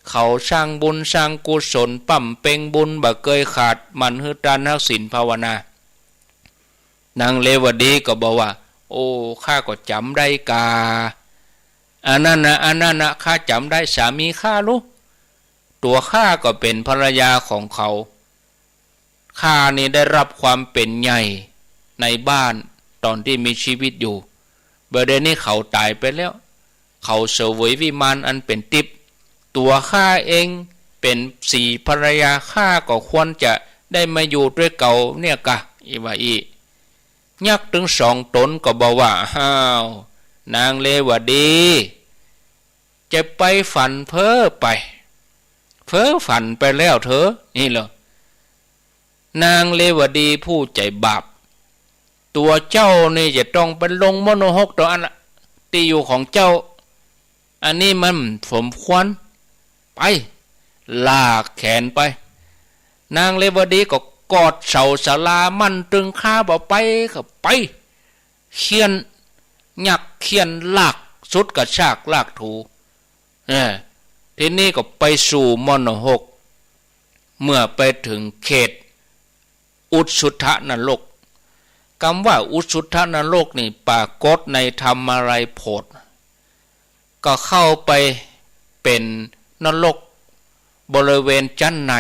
เขาสร้างบุญสร้างกุศล บำเพ็ญบุญบ่เกยขาด หมั่นหื้อตานฮักศีลภาวนา นางเรวดีก็บอกว่า โอ้ ข้าก็จ๋ำได้ก้า อันนั้นนะ อันนั้นนะ ข้าจ๋ำได้ สามีข้าลู ตั๋วข้าก็เป๋นภรรยาของเขา ข้านี่ได้ฮับความเป๋นใหญ่ในบ้านต๋อนตี้มีชีวิตอยู่ บ่าเดี่ยวนี้เขาต๋ายไปแล้ว เขาเสวยวิมานอันเป๋นติ๊บ ตั๋วข้าเองเป๋นศรีภรรยา ข้าก็ควรจะได้มาอยู่ตวยเขาเนี่ยก้า อี้ว่าอี้ ยักษ์ตึงสองต๋นก็บอกว่า อ้าว นางเรวดี จะไปฝันเพ้อไป เพ้อฝันไปแล้วเถอะ อี้โล นางเรวดีผู้ใจ๋บาป ตั๋วเจ้านี่จะต้องไปลงมรณหกตั๋วอั้นละ ตี้อยู่ของเจ้า อันนี้มันบ่สมควร ไป ลากแขนไป นางเรวดีก็กอดเสาศาลามั่นตึง ข้าบ่ไป ข้าไป เฆี่ยน ยักษ์เฆี่ยนลาก ฉุดกระชากลากถู เออ ทีนี้ก็ไปสู่มรณหก เมื่อไปเถิงเขตอุสสุทนรก กำว่าอุสสุทนรกนี่ปรากฏในธรรมารายณ์โผด ก็เข้าไปเป๋นนรกบริเวณจั๊นใน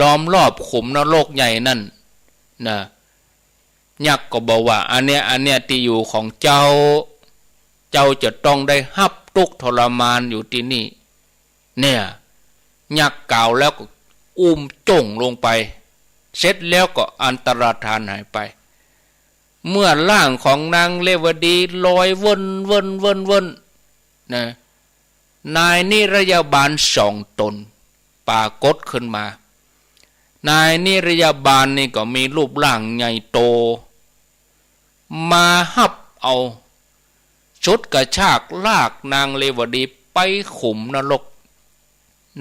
ล้อมรอบขุมนรกใหญ่นั้นนะ ยักษ์ก็บอกว่า อันเนี้ย อันเนี้ยตี้อยู่ของเจ้า เจ้าจะต้องได้ฮับตุ๊กข์ทรมานอยู่ตี้นี่ เนี่ย ยักษ์กล่าวแล้วก็อุ้มโจ้งลงไป เสร็จแล้วก็อันตรธานหายไป เมื่อร่างของนางเรวดีลอยเวิ้นเวิ้นเวิ้นเวิ้นนะ นายนิรยาบาลสองต๋นปรากฏขึ้นมา นายนิรยาบาลนี่ก็มีรูปร่างใหญ่โต มาฮับเอา ฉุดกระชากลากนางเรวดีไปขุมนรก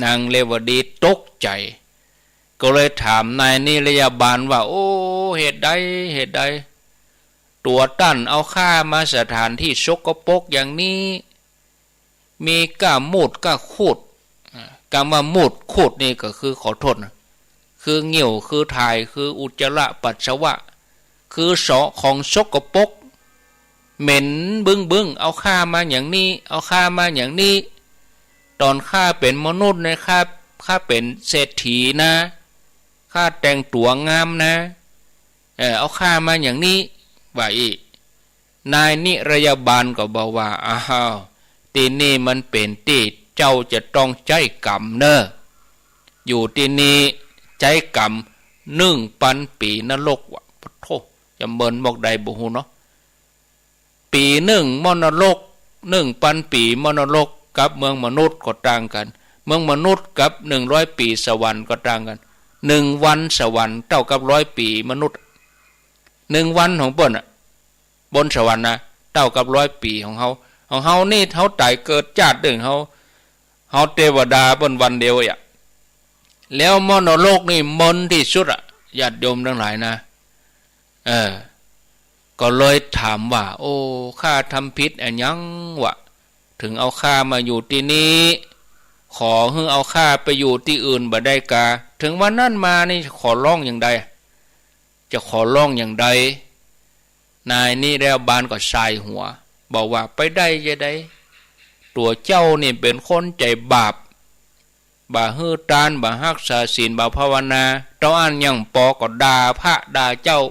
นางเรวดีตกใจ๋ ก็เลยถามนายนิรยาบาลว่า โอ้ เหตุใด เหตุใด ตั๋วต้านเอาข้ามาสถานตี้สกปรกอย่างนี้ มีก้ามูตรก้าคูด อ่า กำว่ามูตรคูดนี่ก็คือ ขอโทษนะ คือเงี้ยว คือถ่าย คืออุจจาระปัสสาวะ คือเสาะของสกปรก เหม็นบึ้งๆ เอาข้ามาอย่างนี้ เอาข้ามาอย่างนี้ ต๋อนข้าเป๋นมนุษย์เนี่ย ข้า ข้าเป๋นเศรษฐีนะ ข้าแต่งตั๋วงามนะ เออ เอาข้ามาอย่างนี้ ว่าอี้ นายนิรยาบาลก็บอกว่า อ้าว ตี้นี่มันเป๋นตี้เจ้าจะต้องใจ๊ก๋รรมเน่อ อยู่ตี้นี่ใจ๊ก๋รรม นึ่งปันปี๋นรก ว่า ปะโธ่ จะเมินมอกใดบ่ฮู้เนาะ ปี๋นึ่งหม้อนรก นึ่งปันปี๋หม้อนรก กับเมืองมนุษย์ก็ต่างกั๋น เมืองมนุษย์กับนึ่งร้อยปี๋สวรรค์ก็ต่างกั๋น นึ่งวันสวรรค์เต้ากับร้อยปี๋มนุษย์ นึ่งวันของเปิ้นน่ะ บนสวรรค์นะ เต้ากับร้อยปี๋ของเฮา ของเฮานี่เฮาต๋ายเกิดจาตินึ่ง เฮา เฮาเตวดาเปิ้นวันเดียวอะ แล้วหม้อนรกนี่เมินตี้สุดอะ ญาติโยมตังหลายนะ เออ ก็เลยถามว่า โอ้ ข้าทำผิดอะหยังวะ เถิงเอาข้ามาอยู่ตี้นี่ ขอหื้อเอาข้าไปอยู่ตี้อื่นบ่ได้กา เถิงวันนั้นมานี่ขอร้องอย่างใด จะขอร้องอย่างใด นายนิรยาบาลก็สายหัว บอกว่า ไปได้จะใด ตั๋วเจ้านี่เป๋นคนใจ๋บาป บ่หื้อตาน บ่ฮักษาศีล บ่ภาวนา เต้าอั้นยังปอก็ด่าพระด่าเจ้า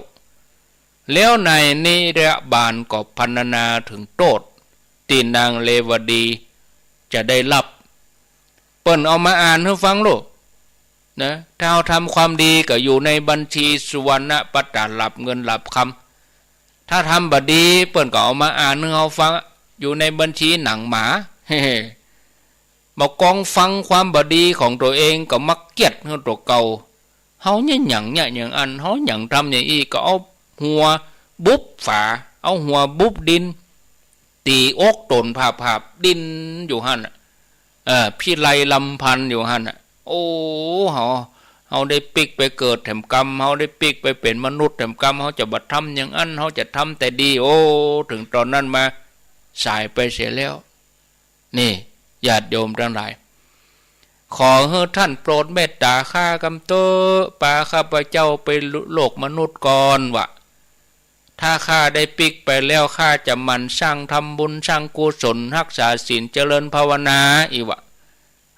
แล้วนายนิรยาบาลก็พรรณนาเถิงโต้ษตี้นางเรวดีจะได้รับ เปิ้นเอามาอ่านหื้อฟังลูก นะ ถ้าเฮาทำความดีก็อยู่ในบัญชีสุวรรณปัตตาลับเงินลับคำ ถ้าทำบ่ดีเปิ้นก็เอามาอ่านหื้อเฮาฟัง อยู่ในบัญชีหนังหมา บ่กองฟังความบ่ดีของตั๋วเองก็มักเกียจหื้อตั๋วเก่า เฮาเนี่ยหยังเนี่ยอย่างอั้น เฮาหยังทำอย่างอี้ ก็เอาหัวบุบฝา เอาหัวบุบดิน ตี๋อกต๋นผาบๆ ดิ้นอยู่หั้นน่ะ เออ พิไรรำพันอยู่หั้นน่ะ โอ้ เฮา เฮาได้ปิ๊กไปเกิดแถมกำ เฮาได้ปิ๊กไปเป๋นมนุษย์แถมกำ เฮาจะบ่ทำอย่างอั้น เฮาจะทำแต่ดี โอ้ เถิงต๋อนนั้นมา สายไปเสียแล้ว นี่ ญาติโยมตังหลาย ขอหื้อท่านโปรดเมตต๋าข้ากำเต๊อะ ปาข้าพเจ้าไปโลกมนุษย์ก่อนวะ ถ้าข้าได้ปิ๊กไปแล้ว ข้าจะหมั่นสร้างทำบุญ สร้างกุศล ฮักษาศีล เจริญภาวนา อี้วะ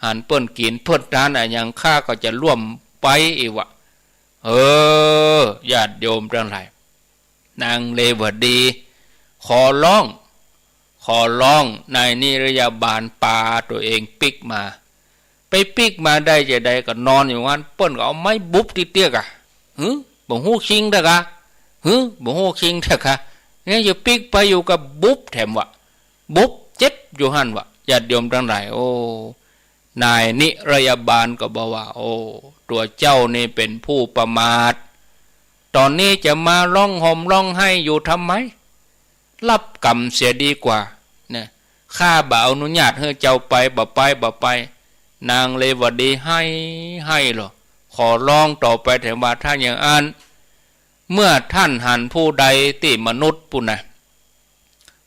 หันเปิ้นกิ๋นเปิ้นตานอะหยัง ข้าก็จะร่วมไป อี้วะ เออ ญาติโยมตังหลาย นางเรวดี ขอร้อง ขอร้อง นายนิรยาบาลปาตั๋วเองปิ๊กมา ไปปิ๊กมาได้จะใดก็นอนอยู่หั้น เปิ้นก็เอาไม้บุบตี้เตียกอะ หึ บ่ฮู้คิงเถอะกะ หึ บ่ฮู้คิงเถอะกะ เนี่ยจะปิ๊กไปอยู่ก็บุบแถมวะ บุบเจ็บอยู่หั้นวะ ญาติโยมตังหลาย โอ้ นายนิรยาบาลก็บอกว่า โอ้ ตั๋วเจ้านี่เป๋นผู้ประมาท ต๋อนนี้จะมาร้องห่มร้องไห้อยู่ทำไม รับกรรมเสียดีกว่า นะ ข้าบ่อนุญาตหื้อเจ้าไป บ่ไป บ่ไป นางเรวดีไห้ ไห้ลอ ขอร้องต่อไปแถมว่า ถ้าอย่างอั้น เมื่อท่านหันผู้ใดตี้มนุษย์ปู้นนะ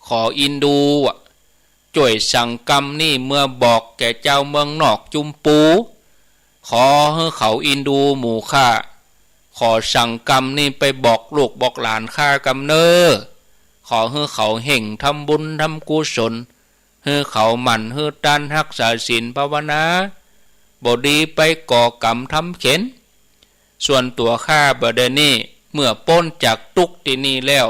ขออินดูอะ จ้วยสั่งกำนี่เมือบอกแก่จาวเมืองนอกจุมปู ขอหื้อเขาอินดูหมู่ข้า ขอสั่งกำนี่ไปบอกลูกบอกหลานข้ากำเน่อ ขอหื้อเขาเฮ่งทำบุญทำกุศล หื้อเขาหมั่นหื้อตานฮักษาศีลภาวนา บ่ดีไปก่อกรรมทำเข็ญ ส่วนตั๋วข้าบ่าดนี้ เมื่อป๊นจากตุ๊กข์ตี้นี่แล้ว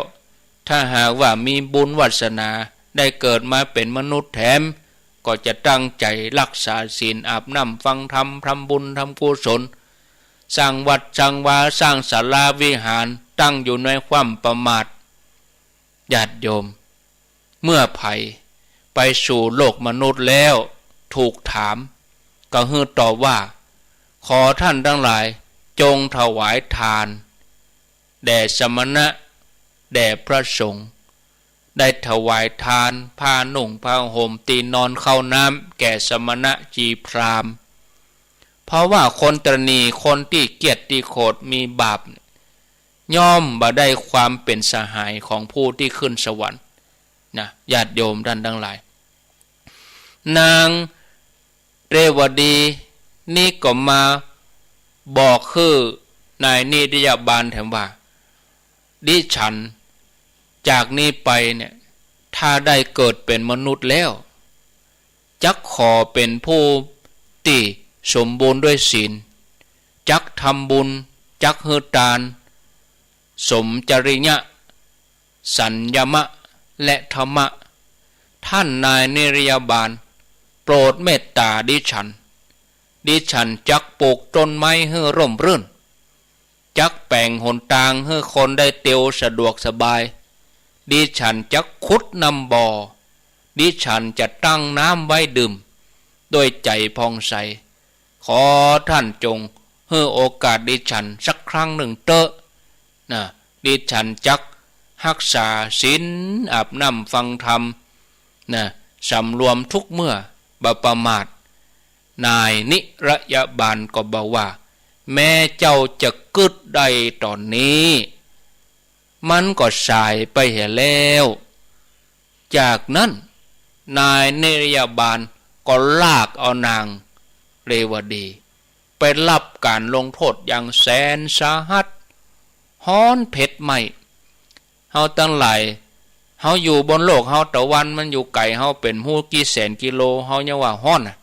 ถ้าหากว่ามีบุญวาสนาได้เกิดมาเป๋นมนุษย์แถม ก็จะตั้งใจ๋ฮักษาศีล อาบน้ำฟังธรรม ทำบุญทำกุศล สร้างวัดสร้างวา สร้างศาลาวิหาร ตั้งอยู่ในความประมาท ญาติโยม เมื่อใผไปสู่โลกมนุษย์แล้ว ถูกถาม ก็หื้อตอบว่า ขอท่านทั้งหลายจงถวายทาน แด่สมณะ แด่พระสงฆ์ ได้ถวายทาน ผ้านุ่งผ้าห่ม ตี้นอน ข้าวน้ำ แก่สมณะจีพราหมณ์ เพราะว่าคนตระหนี่ คนตี้เกียจตี้โขด มีบาป ย่อมบ่ได้ความเป๋นสหายของผู้ตี้ขึ้นสวรรค์ นะ ญาติโยมท่านทั้งหลาย นางเรวดีนี่ก็มาบอกหื้อนายนิรยาบาลแถมว่า ดิฉันจากนี้ไปเนี่ย ถ้าได้เกิดเป๋นมนุษย์แล้ว จักขอเป๋นผู้ตี้สมบูรณ์ด้วยศีล จักทำบุญ จักหื้อตาน สมจริยะ สัญญมะ และธรรมะ ท่านนายเนรยาบาล โปรดเมตตาดิฉัน ดิฉันจักปลูกต้นไม้หื้อร่มรื่น จักแป๋งหนตางหื้อคนได้เตียวสะดวกสบาย ดิฉันจักขุดน้ำบ่อ ดิฉันจะตั้งน้ำไว้ดื่มด้วยใจ๋ผ่องใส ขอท่านจงหื้อโอกาสดิฉันสักครั้งนึ่งเต๊อะ นะ ดิฉันจักฮักษาศีล อาบน้ำฟังธรรม นะ สำรวมทุกเมื่อ บ่ประมาท นายเนรยาบาลก็บอกว่า แม้เจ้าจะกึ๊ดได้ต๋อนนี้ มันก็สายไปเหียแล้ว จากนั้นนายเนรยาบาลก็ลากเอานางเรวดี ไปฮับก๋านลงโต้ษอย่างแสนสาหัส ฮ้อนเผ็ดไหม้ เฮาตังหลาย เฮาอยู่บนโลกเฮาตะวัน มันอยู่ไก๋เฮาเป๋นฮู้กี่แสนกิโล เฮายังว่าฮ้อนน่ะ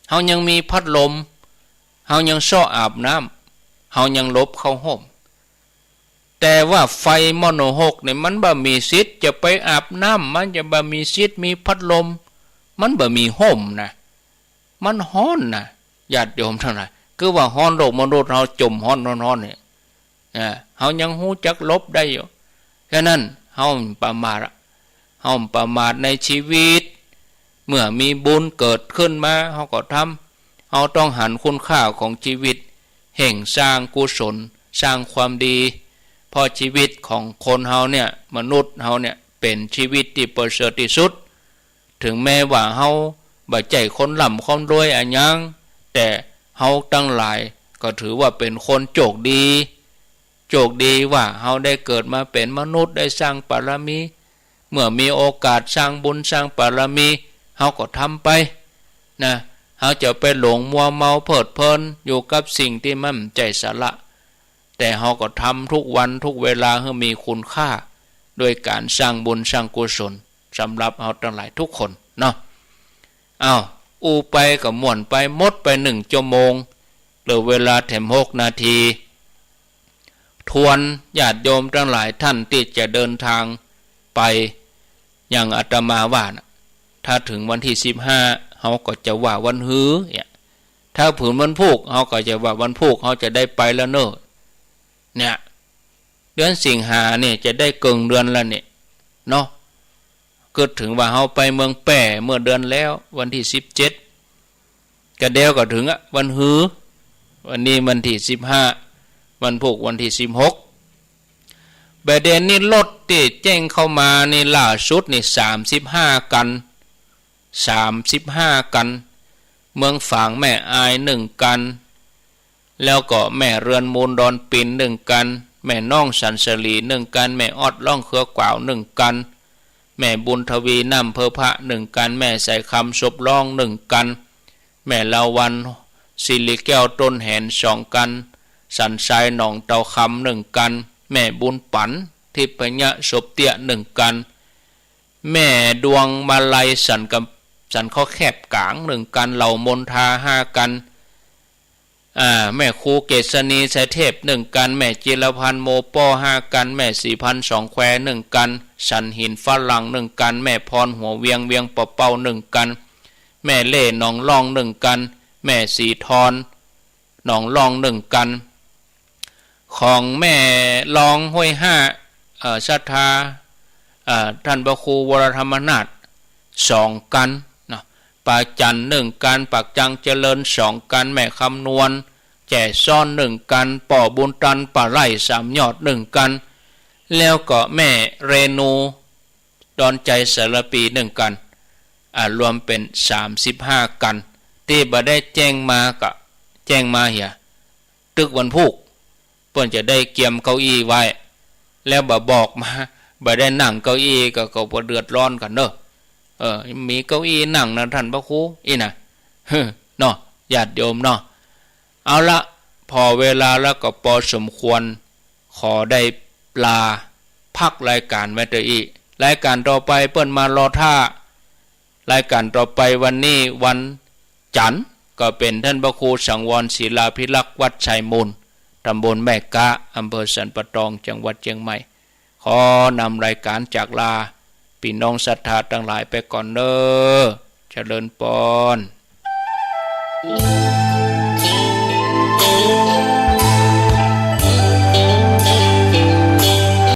เฮายังมีพัดลม เฮายังเซาะอาบน้ำ เฮายังหลบเข้าฮ่ม แต่ว่าไฟมโหนรกเนี่ย มันบ่มีสิทธิ์จะไปอาบน้ำ มันจะบ่มีสิทธิ์มีพัดลม มันบ่มีฮ่มนะ มันฮ้อนนะ ญาติโยมตังหลาย คือว่าฮ้อน โลกมนุษย์เฮาจ่มฮ้อน ฮ้อนๆ เนี่ย อ่า เฮายังฮู้จักหลบได้อยู่ ฉะนั้นเฮาบ่ประมาทอะ เฮาบ่ประมาทในชีวิต เมื่อมีบุญเกิดขึ้นมา เฮาก็ทำ เฮาต้องหันคุณค่าของชีวิต เฮ่งสร้างกุศล สร้างความดี เพราะชีวิตของคนเฮาเนี่ย มนุษย์เฮาเนี่ย เป๋นชีวิตตี้ประเสริฐตี้สุด ถึงแม้ว่าเฮาบ่ใจ้คนร่ำคนรวยอะหยัง แต่เฮาตังหลายก็ถือว่าเป๋นคนโชคดี โชคดีว่าเฮาได้เกิดมาเป๋นมนุษย์ ได้สร้างบารมี เมื่อมีโอกาสสร้างบุญสร้างบารมี เฮาก็ทำไป นะ เฮาจะไปหลงมัวเมาเพลิดเพลินอยู่กับสิ่งตี้มันบ่ใจ้สาระ แต่เฮาก็ทำทุกวันทุกเวลาหื้อมีคุณค่า ด้วยก๋านสร้างบุญสร้างกุศล สำหรับเฮาตังหลายทุกคนเนาะ อ้าว อู้ไปก็ม่วนไป หมดไปนึ่งชั่วโมง เหลือเวลาแถมหกนาที ทวนญาติโยมตังหลายท่านตี้จะเดินทางไป อย่างอาตมาว่าน่ะ ถ้าเถิงวันตี้สิบห้า เฮาก็จะว่าวันฮือ เนี่ย ถ้าเถิงวันพูก เฮาก็จะว่าวันพูก เฮาจะได้ไปแล้วเน่อ เนี่ย เดือนสิงหาเนี่ยจะได้เกิ่งเดือนแล้วเนี่ย เนาะ กึ๊ดเถิงว่าเฮาไปเมืองแป้เมื่อเดือนแล้ว วันตี้สิบเจ็ด กะเดี๋ยวก็เถิงอะ วันฮือ วันนี้วันตี้สิบห้า วันพูกวันตี้สิบหก บ่าเดี่ยวนี้รถตี้แจ้งเข้ามานี่ล่าสุดนี่ สามสิบห้าคัน สามสิบห้าคัน เมืองฝางแม่อายนึ่งคัน แล้วก็แม่เรือนมูลดอนปินนึ่งคัน แม่น้องสันสลีนึ่งคัน แม่ออดล่องเครือขวาวนึ่งคัน แม่บุญทวีน้ำเภอพระนึ่งคัน แม่สายคำศพร้องนึ่งคัน แม่ลาวัลย์สิริแก้วต้นแหนสองคัน สันทรายหนองเตาคำนึ่งคัน แม่บุญปั๋นทิพยะศพเตี้ยนึ่งคัน แม่ดวงมาลัยสันกำ สันข้อแคบก๋างนึ่งคัน เหล่ามนทาห้าคัน อ่า แม่ครูเกษณีไชยเทพนึ่งคัน แม่จิรพันธ์โมป้อห้าคัน แม่ศรีพันธ์สองแควนึ่งคัน สันหินฝรั่งนึ่งคัน แม่พรหัวเวียงเวียงปะเป้านึ่งคัน แม่เล่ห์หนองล่องนึ่งคัน แม่ศรีทรหนองล่องนึ่งคัน ของแม่รองห้วยห้า เอ่อ ศรัทธา เอ่อ ท่านพระครูวรธรรมนาถสองคันเนาะ ป้าจันนึ่งคัน ปากจังเจริญสองคัน แม่คำนวณแจ่ซ้อนนึ่งคัน ป้อบุญตันป่าไร่สามยอดนึ่งคัน แล้วก็แม่เรนูดอนใจสารภีนึ่งคัน อ่า รวมเป๋นสามสิบห้าคัน ตี้บ่ได้แจ้งมาก็แจ้งมาเหีย ตึกวันพูก เปิ้นจะได้เกียมเก้าอี้ไว้ แล้วบ่บอกมา บ่ได้นั่งเก้าอี้ก็ ก็บ่เดือดร้อนกั๋นเน่อ เออ มีเก้าอี้นั่งนะท่านพระครู อี้นะ เนาะ ญาติโยมเนาะ เอาละ ผ่อเวลาแล้วก็ปอสมควร ขอได้ ลาพักรายก๋านไว้เต้าอี้ รายก๋านต่อไปเปิ้นมารอท่า รายก๋านต่อไปวันนี้วันจันทร์ ก็เป๋นต้านพระครูสังวรศิลาภิรักษ์ วัดไชยมูล ต๋ำบลแม่ก๊า อำเภอสันป่าตอง จังหวัดเจียงใหม่ ขอนำรายก๋านจากลาปี้น้องศรัทธาตังหลายไปก่อนเน่อ เจริญปอน